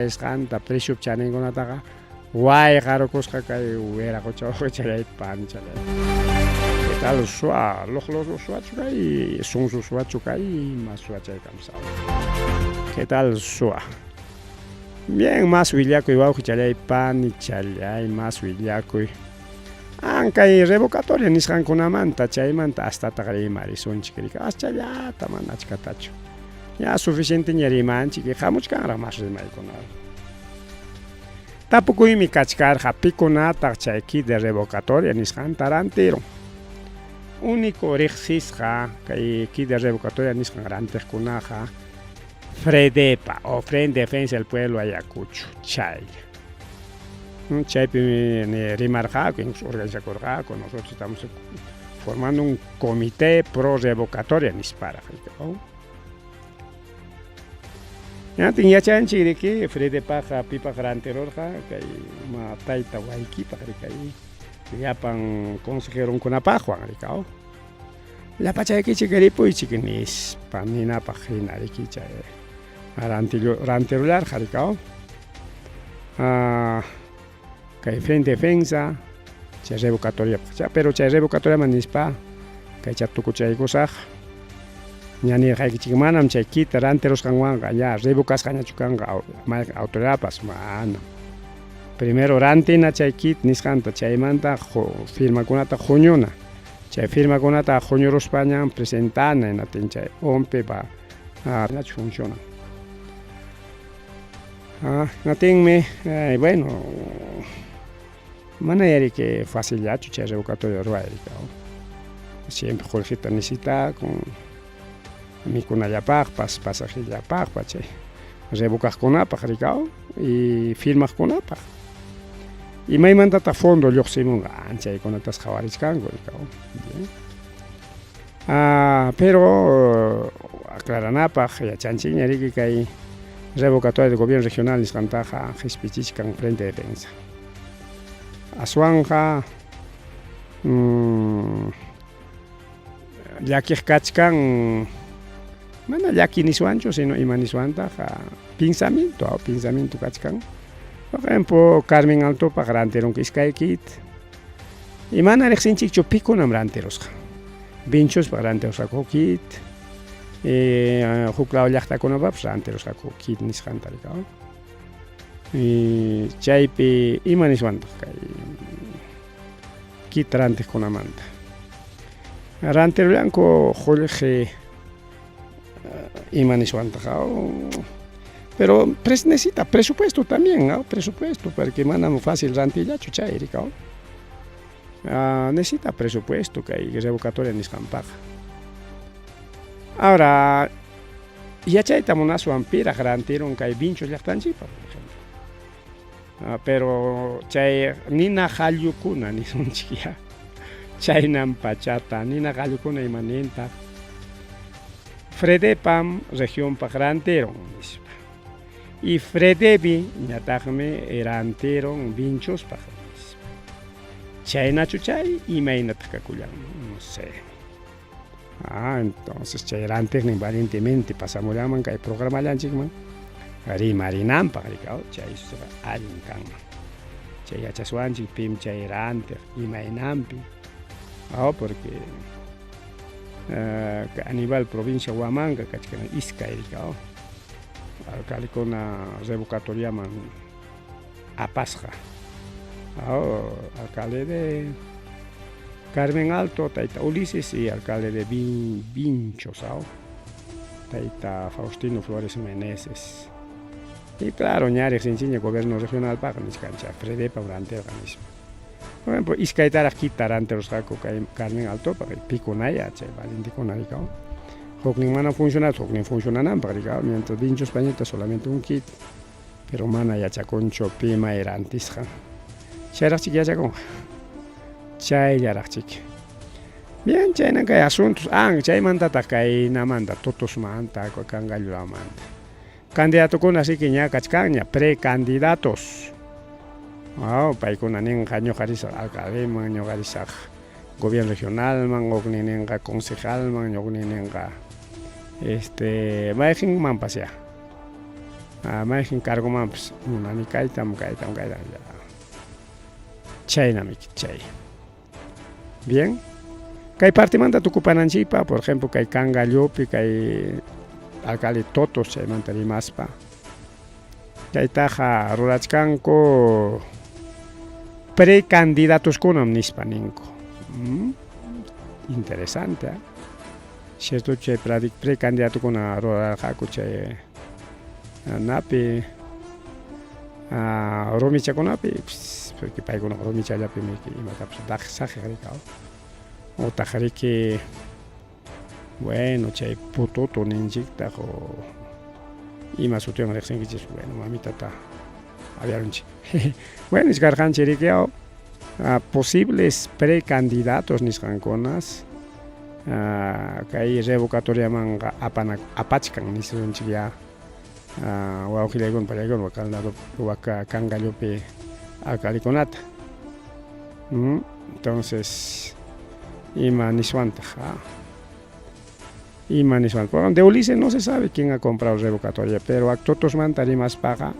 Nisqanta preciop chaninkunataqa wayqarukusqa kay wiraqocha wawqichalay panichalay. ¿Qué tal suwa? Loqlo suwachu kay? Sunsu suwachu kay? Ima suwachay kamsaw? ¿Qué tal suwa? Bien, más willakuy wawqichalay panichalay, más willakuy. Ankay revocatoria nisqankunamanta chaymanta astataqa rimarisunchik riki aschallata mana achkatachu. Ya suficienteña rimanchik y hamuchkanraq más rimaykunaqa. Tapukuymi kachkarqa pikunataq chay kit de revocatoria nisqanta rantirun. Único riqsisqa kay kit de revocatoria nisqan rantiqkunaqa Fredepa o Frente Defensa del Pueblo Ayacucho chaylla. Chaypi rimarqaku, incluso organizakurqaku, nosotros estamos formando un comité pro revocatoria nisparaq. Hinaptin yachanchik riki Fredepaqa pipaq rantirurqa kay ma tayta waykipaq rikay llapan consejeronkunapaqwan rikaw. Llapachaykichik ripuychik nispa ninapaq hina riki chay rantirullarqa rikaw. Ah, kay Frente Defensa chay revocatoriapaq pero chay revocatoriaman nispa kaycha tukuchaykusaq ña nirqaykichik manam chay kita rantirusqanwanqa ya revocasqañachu kanqa mayqan autoridadpas manam primero rantina chay kit nisqanta chaymanta firmakunata huñuna chay firmakunata huñuruspañam presentana hinaptin chay OMPE va nachu funciona. Ah, hinaptinmi bueno mana yariki facillachu chay revocatorio ruway siempre qullqita necesitakun mikunallapaqpas pasajillapaqpas chay revocaqkunapaq rikaw y firmaqkunapaq imaymantataq fondo lluqsimunqa anchaykunatas qhawarichkanku rikaw. Ah, pero aclaranapaq yachanchikña riki kay revocatoria del gobierno regional nisqantaqa qispichichkan Frente de Defensa. Aswanqa llakiq kachkan mana llaki niswanchu sino ima niswantaq pensamiento, pensamiento kachkan. Por ejemplo, Carmen Altopaq rantirunku iskay kit. Y mana riqsinchikchu pikunam rantirusqa. Vinchuspa rantirusqaku kit. Huk law llaqtakunapapas rantirusqaku kit nisqanta rikaw. Y chaypi ima niswantaq kay kit rantiqkunamanta. Rantirullanku qullqi ima niswantaq pero necesita presupuesto también, ¿no? Presupuesto, porque manam fácil rantillachu chay rikaw. Necesita presupuesto kay revocatoria nisqanpaqa. Ahora, yachayta munaswan piraq rantirun kay Vinchos llaqtanchikpa, por ejemplo. Pero chay nina qallukuna nisunchik ya. Chaynam pachata nina qallukuna ima nintaq Fredepam regionpaq rantirun nispa. Y Fredevi ñataqmi rantirun Vinchospaq nispa. Chaynachu chay imaynataq kakullanman no sé. Ah, entonces chay rantiqnin valientemente pasamullanman kay programallanchikman rimarinanpaq rikaw chay allin kanman. Chay yachaswanchik pim chay rantiq imaynanpi. Oh, porque a nivel provincia Huamanga kachkan iskay rikaw. Alcaldekuna revocatoriaman apasqa. Oh, alcalde de Carmen Alto, tayta Ulises y alcalde de Vinchos, oh, tayta Faustino Flores Meneses. Y claro, ña riqsinchikña gobierno regionalpaq nichkanchik Fredepa rantirqa nispa. Por ejemplo, iskaytaraq kita rantirusqaku kay Carmen Altopaq pikunaya chay valientekuna rikaw. Huknin mana funcionachu, huknin funcionananpaq rikaw, mientras Vinchospañata solamente un kit, pero mana yachakunchu pi may rantisqan. Chayraqchik yachakunqa. Chayllaraqchik. Bien, chaynan kay asuntos. Ah, chaymantataq kaynamanta, Totusmanta, Cangallulamanta. Candidatokuna así que ña kachkanña, precandidatos. Oh, paykuna ninqa ñuqa risaq alcaldeman, ñuqa risaq gobierno regionalman, huknin ninqa concejalman, huknin ninqa mayqinmanpas ya. Mayqin cargomanpas munani kaytam, kaytam, kaytam. Ya. Chaynami chay. Bien. Kay partimanta tukupananchikpa, por ejemplo, kay Cangallopi, kay alcalde Totos chaymanta rimaspa. Chaytaqa rurachkanku precandidatoskunam nispa ninku. Interesante, ¿eh? Cierto chay precandidatokuna rurarqaku chay napi rumichakunapi, porque paykuna rumichallapimi imatapas daq saqeq rikaw. Utaq riki bueno chay pututu ninchiktaq o ima sutiwan riqsinkichis, bueno mamitata aviarunchik. Bueno niskarqanchik riki posibles precandidatos nisqankunas kay revocatoriamanqa apana apachkan nisunchik ya wawqillaykuna pallaykuna wak lado wak Cangallopi alcaldekunata. Entonces ima niswantaq ima niswantaq. Bueno, de Ulises no se sabe quién ha comprado revocatoria, pero Totosmanta rimaspaqa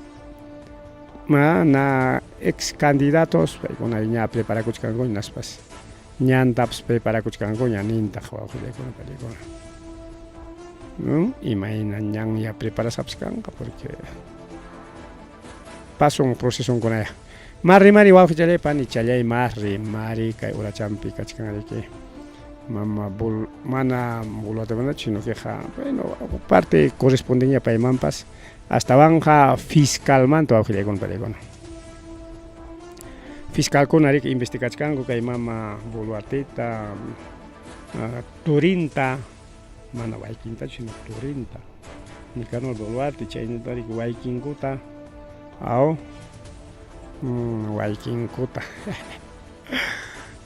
na ex candidatos paykuna ña preparakuchkanku hinaspas ñantapas preparakuchkankuña nintaq wawqillaykuna pallaykuna. Imayna ñan ya preparasqapas kanqa porque pasun procesunkunaya. Mas rimari wawqichalay panichalay mas rimari kay urachampi kachkan riki mama bul mana Boluartemantachu sino queja bueno parte correspondeña paymanpas astawanqa fiscalmanta wawqillaykuna pallaykuna. Fiscalkuna riki investigachkanku kay mama Boluarteta turinta mana waykintachu sino turinta Nicanor Boluarte chaynata riki waykinkuta aw waykinkuta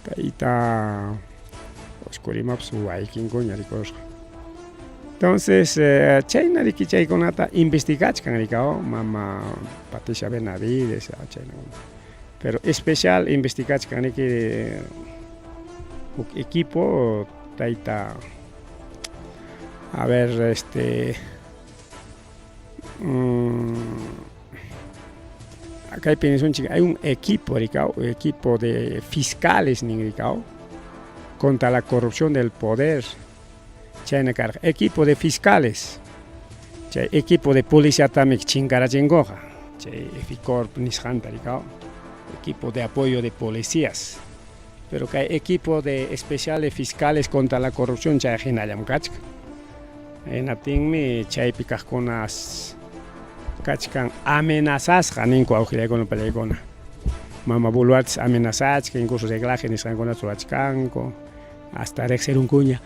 tayta Oscurimapas waykinkuña rikurusqa. Entonces chayna riki chaykunata investigachkan rikaw mama Patricia Benavides chayna pero especial investigachkan riki huk equipo tayta a ver este kaypi nisunchik hay un equipo rikaw equipo de fiscales nin rikaw contra la corrupción del poder chayna karqa equipo de fiscales chay equipo de policiatami chinkarachinkuqa chay EFICORP nisqanta rikaw equipo de apoyo de policías pero kay equipo de especial de fiscales contra la corrupción chay hinallam kachkan hinaptinmi chaypi kaqkunas kachkan amenazasqa ninku wawqillaykuna pallaykuna mama Boluartes amenazachkan incluso reglaje nisqankunata rurachkanku hasta riqsirunkuña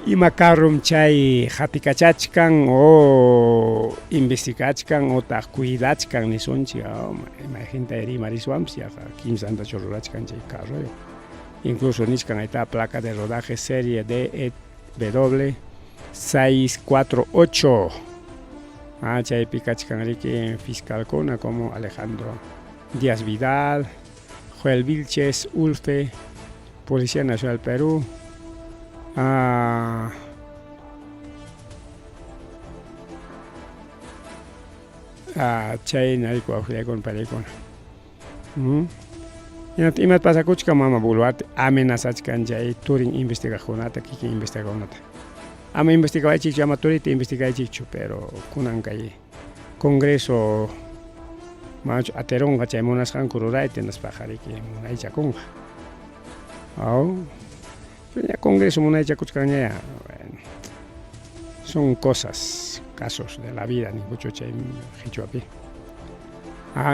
ima carrom chay qatikachachkan o investigachkan otaq cuidachkan nisunchik imahinta rimariswanpas yaqa kimsantachu rurachkan chay carroyuq incluso nichkan ahí placa de rodaje serie DEW 648 chaypi kachkan riki fiscalkuna como Alejandro Díaz Vidal, Joel Vilches, Ulfe, Policía Nacional Perú, chayna wawqillaykuna pallaykuna. Imat pasakuchkan mama Boluarte amenazachkan chay turin investigaqkunata kikin investigaqkunata. Ama investigawaychikchu ama turita investigaychikchu pero kunan kay Congreso manachu atirunqa chay munasqanku rurayta hinaspaqa riki munaychakunqa. Aw pero ña Congreso munaychakuchkanña bueno son cosas casos de la vida ninkuchu chay qichwapi.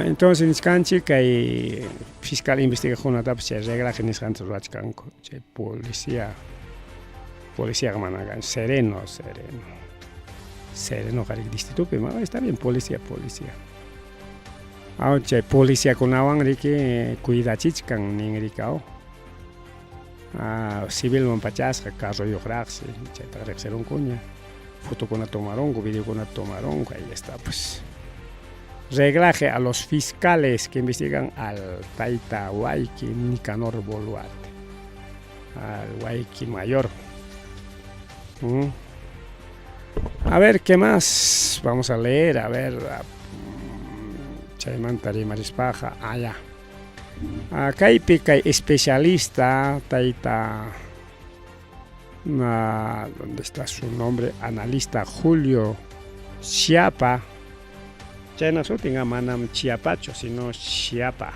Entonces nichkanchik kay fiscal investigaqkunatapas chay reglaje nisqanta rurachkanku chay policía policía mana kan sereno sereno sereno qari distritopi está bien policía policía chay policiakunawan riki cuidachichkan nin rikaw civilman pachasqa carroyuqraqsi chaytaqa riqsirunkuña fotokuna tomarunku videokuna tomarunku ahí está pues reglaje a los fiscales que investigan al tayta Wayki Nicanor Boluarte al Wayki mayor. A ver, ¿qué más? Vamos a leer, a ver, chaymanta rimarispaqa, aya. Kaypi kay especialista, tayta, ¿dónde está su nombre? Analista Julio Chiapa. Chayna sutin, manam Chiapacho, sino Chiapa.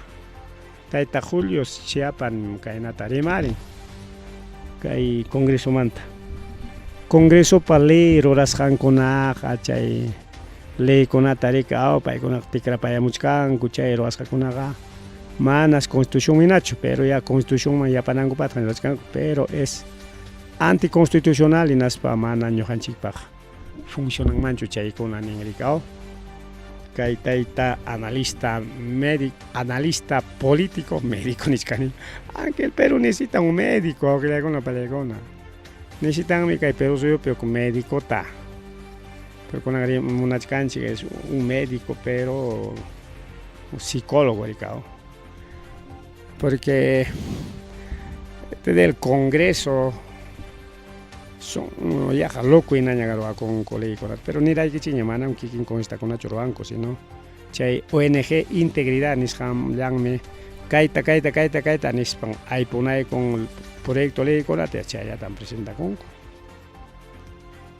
Tayta Julio Chiapa kaynata rimarin kay congresomanta. Congresopa ley rurasqankunaqa chay leykunata riki aw paykunaqa tikrapayamuchkanku chay ruwasqakunaqa manas constitución hinachu, pero ya constitucionman yapanankupaqtaq rurachkanku, pero es anticonstitucional hinaspa mana ñuqanchikpaq funcionanmanchu chaykuna nin riki aw. Kay tayta analista médico, analista político, médico nichkani, aunque el Perú necesita un médico, awqillaykuna pallaykuna. Necesitanmi kay Perú suyupi huk medicota. Pero kunan munachkanchik es un médico, pero un psicólogo rikaw. Porque del Congreso son yaqa loco hinaña ruwakunku leykunata, pero niraykichikña manam kikin congresitakunachu ruwanku, sino chay ONG Integridad nisqanllanmi kayta, kayta, kayta, kayta nispan aypunaykun proyecto leykunata chayllatam presentakunku.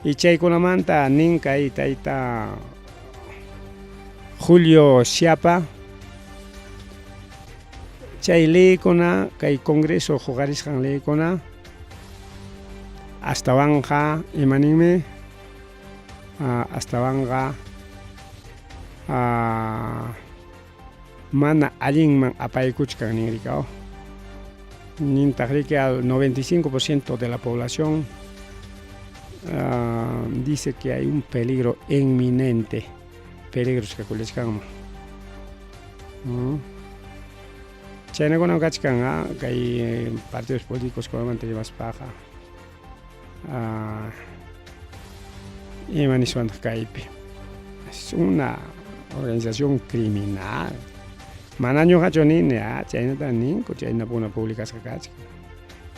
Y chaykunamanta nin kay tayta Julio Chiapa, chay leykuna kay Congreso huqarisqan leykuna astawanqa imaninmi astawanqa mana allinman apaykuchkan nin rikaw. Nintaq riki al 95% de la población dice que hay un peligro inminente, peligros kakullachkanman. Chaynakunam kachkan kay partidos políticos kunamanta rimaspaqa. Ima niswantaq kaypi. Es una organización criminal. Mana ñuqachu nini, chaynata ninku, chaynapuna publicasqa kachkan.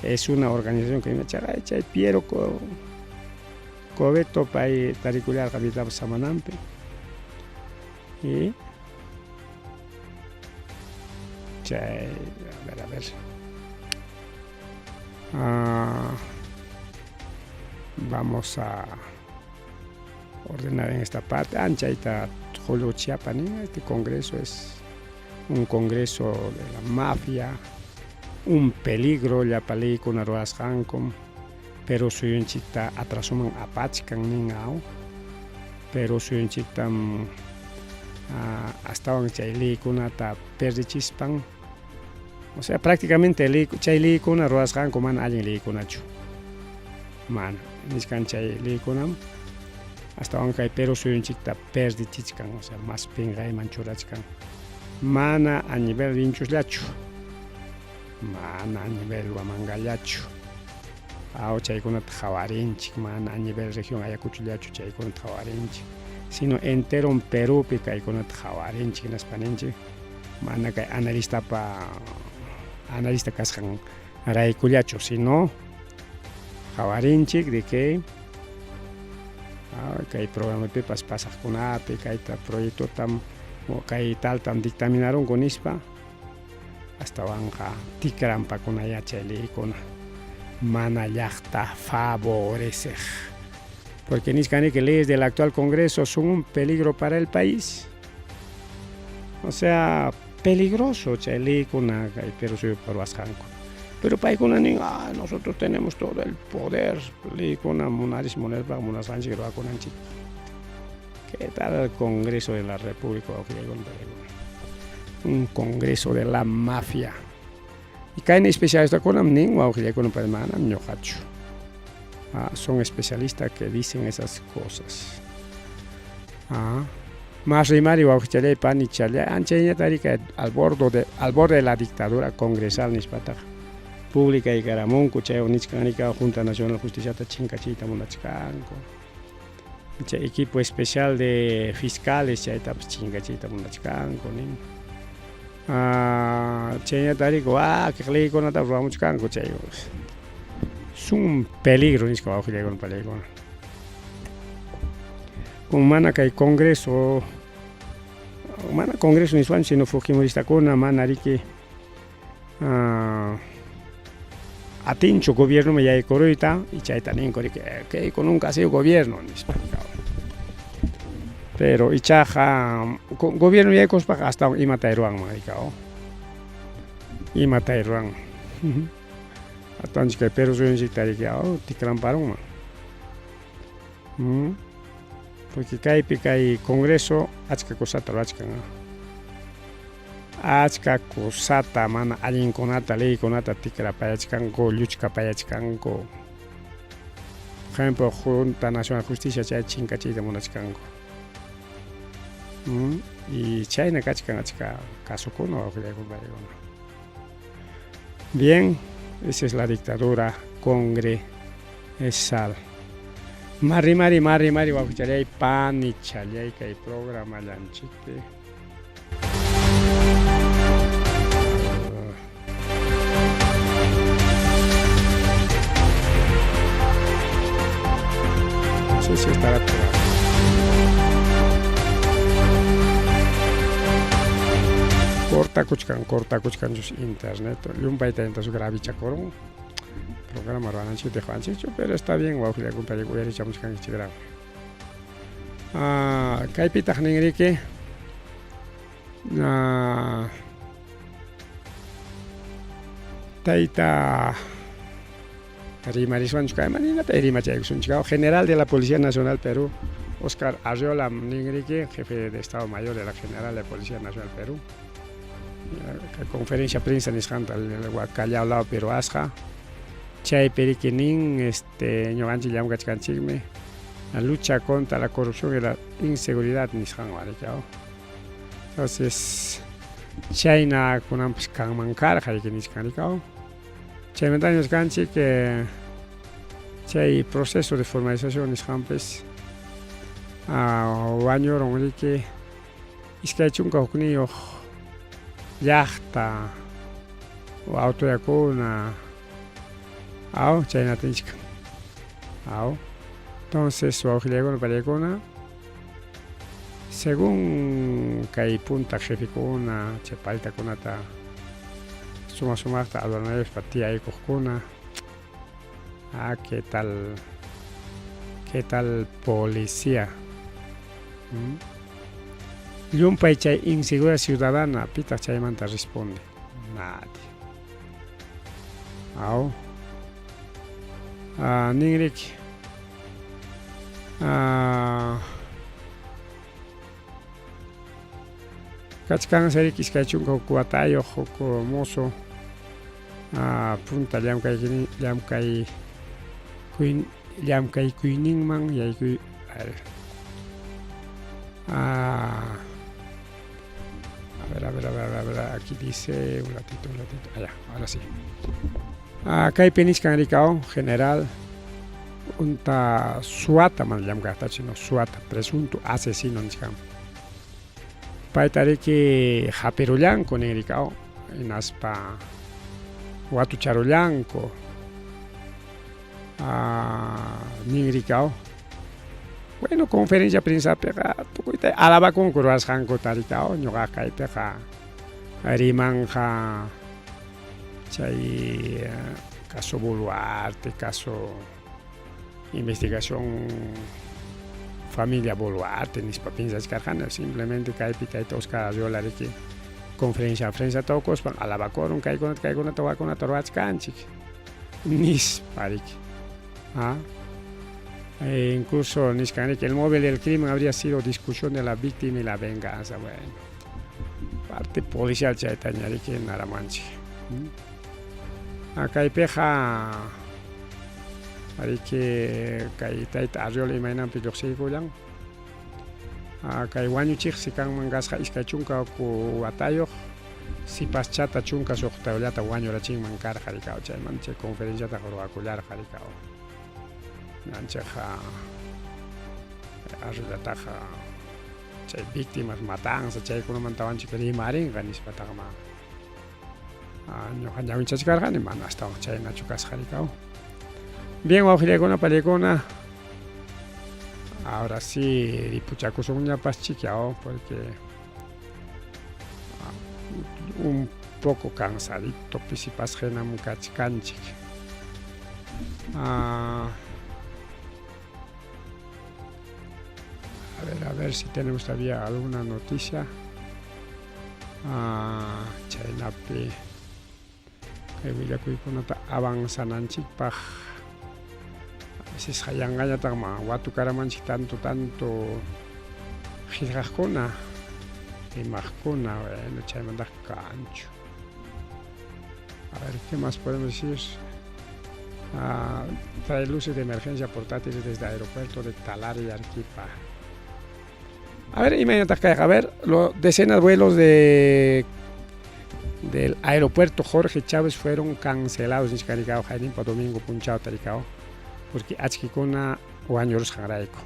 Es una organización criminal. Chaqay chay Piero Cobeto pay tarikullarqa pitapas samananpi. Y chay, a ver, a ver. Vamos a ordenar en esta parte. Anchayta Julio Chiapa, este congreso es un congreso de la mafia, un peligro llapa leykuna ruwasqankum, pero suyunchikta atrasoman apachkan nin aw, pero suyunchiktam astawan chay leykunata perdichispan, o sea, prácticamente chay leykuna ruwasqanku mana allin leykunachu, mana nichkan chay leykunam astawan kay Perú suyunchikta perdichichkan, o sea, mas pinqayman churachkan, mana a nivel Vinchusllachu, mana a nivel Huamangallachu, aw chaykunata qhawarinchik, mana a nivel región Ayacuchollachu chaykunata qhawarinchik, sino entero Perúpi kaykunata qhawarinchik hinaspa ninchik, mana kay analistapa analista kasqan raykullachu, sino qhawarinchik de que kay programapipas pasaqkunapi kayta proyectotam kay taltam dictaminarunku nispa astawanqa tikrampakuna yachay leykuna mana llaqta favoreceq. Porque nichkani que leyes del actual Congreso son un peligro para el país. O sea, peligroso chay leykuna kay Perú suyupa ruwasqanku. Pero paykuna nin, nosotros tenemos todo el poder, leykuna munaris munaspa munasqanchik ruwakunanchik. ¿Qué tal el Congreso de la República? Un congreso de la mafia. Y kayna especialistakunam nin wawqillaykuna manam ñuqachu. Son especialistas que dicen esas cosas. Más rimari wawqichalay panichalay anchayñata rika al borde de la dictadura congresal nispataqa publicaykaramunku chay nichkan rika Junta Nacional Justiciata chinkachiyta munachkanku. Chay equipo especial de fiscales chaytapas chinkachiyta munachkanku nin. Chayñata rika wakiq leykunata ruwamuchkanku chay es un peligro nisqa wawqillaykuna pallaykuna. Kun mana kay Congreso, mana Congreso niswanchik, sino Fujimoristakuna mana riki atinchu gobiernoman yaykuruyta y chayta ninku riki kayku nunca ha sido gobierno nispa. Pero ichaqa gobierno yaykuspaqa astawan imatay ruwanman rikaw. Imatay ruwanman. Astawanchik kay Perú suyunchikta riki tikramparunman. Porque kaypi kay Congreso achka cosata ruwachkan. Achka cosata mana allinkunata leykunata tikrapayachkanku, lluchkapayachkanku. Por ejemplo, Junta Nacional de Justicia chay chinkachiyta munachkanku. Y chayna kachkan achka casokuna wawqillaykunapariykuna. Bien, esa es la dictadura congresal. Mari mari mari mari wawqichalay panichalay kay programallanchikpi. No sé si estará por ahí. Cortakuchkan, cortakuchkanchus internet. Llumpayta entonces gravichakurun. Programa ruwananchik dejawanchikchu, pero está bien wawqillaykunata uyarichamuchkankichik grave. Ah, kaypitaq ninriki. Ah, tayta rimariswanchu kay imaninata rimachaykusunchik. General de la Policía Nacional Perú, Oscar Arriola ninriki, jefe de Estado Mayor de la General de Policía Nacional Perú. Conferencia prensa nisqanta Callao lawpi ruwasqa. Chaypi riki nin este ñuqanchik llamkachkanchikmi la lucha contra la corrupción y la inseguridad nisqanwan riki. Entonces chayna kunanpas kanman karqa riki nichkan riki. Chaymanta ñuqanchik chay proceso de formalización nisqanpis wañurun riki 21 llaqta autoridadkuna aw chaynata nichkan. Aw. Entonces wawqillaykuna pariykuna según kay punta jefekuna chay paltakunata sumaq sumaqta adornayuspa tiyaykuqkuna ah qué tal qué tal policía. Llumpay chay inseguridad ciudadana pitaq chaymanta responde? Nadie. Aw. Ah, ninriki. Ah, kachkan riki 21 watayuq huk mozo punta llamkay llamkaykuyninman yaykuy a ver, a ver, a ver, a ver, aquí dice un ratito, un ratito, allá, ahora sí. Kaypi nichkan rikaw general unta suata mana llamkaqtachu sino suata presunto asesino nichkan. Payta riki hapirullanku nin rikaw hinaspa watucharullanku nin rikaw. Bueno, conferencia prensapiqa tukuyta alabakunku ruwasqankuta rikaw ñuqa kaypiqa rimanqa chay caso Boluarte, caso investigación familia Boluarte nispa piensachkarqani simplemente kaypi tayta Oscar Arriola riki conferencia prensa tukuspan alabakurun kaykunata kaykunata wakunata ruwachkanchik nispa riki. E incluso nichkan riki el móvil del crimen habría sido discusión de la víctima y la venganza. Bueno, parte policial chaytaña riki naramanchik. Kaypiqa riki kay tayta Arriola imaynanpi lluqsiykullan. Kay wañuchiqsi kanman kasqa 20 watayuq sipaschata 16 llata wañurachinman karqa rikaw chaymanta chay conferenciataqa ruwakullarqa rikaw. Ñanchikqa Arriolataqa chay víctimas matanza chaykunamantawanchik rimarinqa nispataqa ma ñuqa ñawinchachkarqani mana astawan chaynachu kasqa rikaw. Bien wawqillaykuna pariykuna. Ahora sí ripuchakusunñapas chikyao porque un poco cansadito pisipasqa hinam kachkanchik. Ah, a ver, a ver si tenemos todavía alguna noticia. Ah, chaynapi kay willakuykunata avanzananchikpaq. A veces yanqañataqma watukaramanchik tanto tanto qillqaqkuna, rimaqkuna, bueno, chaymantaqa kanchu. A ver, ¿qué más podemos decir? Ah, trae luces de emergencia portátiles desde el aeropuerto de Talara y Arequipa. A ver, imaynataq kayqa, a ver, lo, decenas de vuelos de del aeropuerto Jorge Chávez fueron cancelados nichkanrikao hayninpa domingo punchawta rikao porque achkikuna wañurusqanrayku.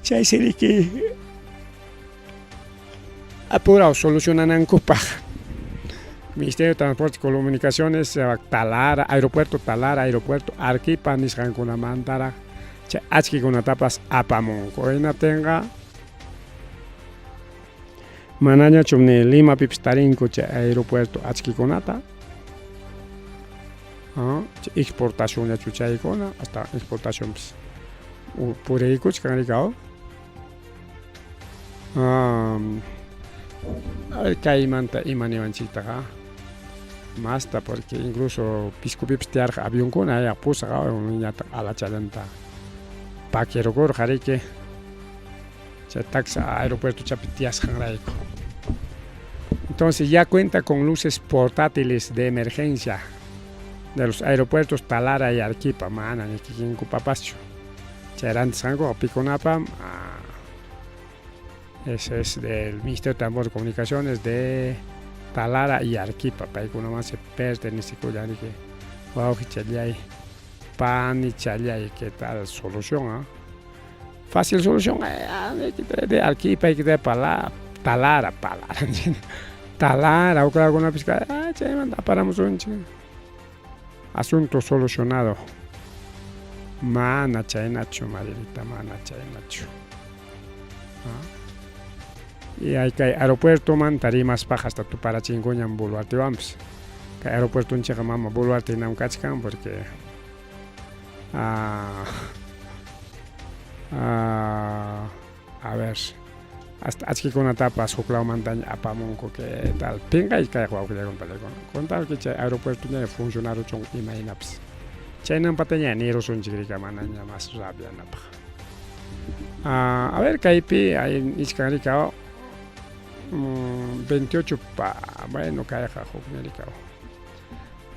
Chaysi riki apurao solucionanankupaq Ministerio de Transporte y Comunicaciones Talara, aeropuerto Talara, aeropuerto Arequipa nisqankunamantaraq chay achkikunatapas apamunku. Hinaptinqa manañachum ni Limapipis tarinku chay aeropuerto achkikunata. Exportacionñachu chaykuna hasta exportacionpis puriykuchkan rikao. A ver kaymanta ima niwanchiktaqa masta porque incluso Piscopipis tiyarqa avionkuna ya pusaq ñataq alachallanta pakirukurqa riki chay taxa aeropuerto chapi tiyasqanrayku. Entonces ya cuenta con luces portátiles de emergencia de los aeropuertos Talara y Arequipa, mana ni kikinkupapaschu. Chay rantisqankuqa pikunapam ese es del Ministerio de Transporte y Comunicaciones de Talara y Arequipa, paykunaman se pertenecekullan riki wawqi challay pani challay, ¿qué tal solución? Ah? Fácil solución, de Arequipa hay que de Talara, Palara, Talara, uklakunapis chaymanta aparamusunchik. Asunto solucionado. Mana chaynachu, Marilita, mana chaynachu. Y hay kay aeropuertomanta rimaspaq hasta tuparachinkuñam Boluartewanpas. Kay aeropuertonchikqa mama Boluarte hinam kachkan porque a ver hasta achkikunatapas huklawmantaña apamunku, ¿qué tal? Pinqay kay wawqillakuna panikuna. Con tal que chay aeropuerto ña funcionaruchun imaynapas. Chaynampataña nirusunchik rika manaña más rabianapaq. A ver, kaypi hay nichkan rika 28 pa, bueno, kayqa hukña rika.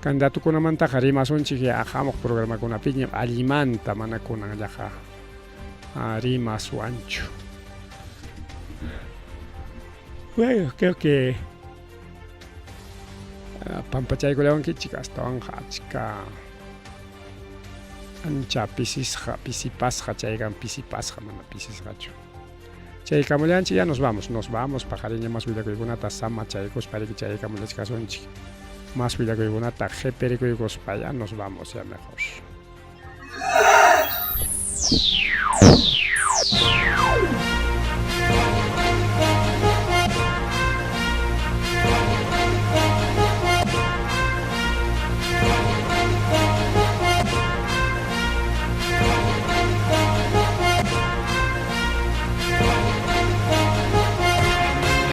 Candidatukunamantaqa rimasunchik ya hamuq programakunapiñam allimanta mana kunanllaqa rimaswanchu. Bueno, creo que pampachaykullawankichik astawanqa achka ancha pisisqa pisipasqa chayqa pisipasqa mana pisisqachu. Chaykamullanchik ya nos vamos paqarinña mas willakuykunata samachaykuspa riki chaykamullachkasunchik. Mas willakuykunata qhipirikuykuspa ya nos vamos ya mejor.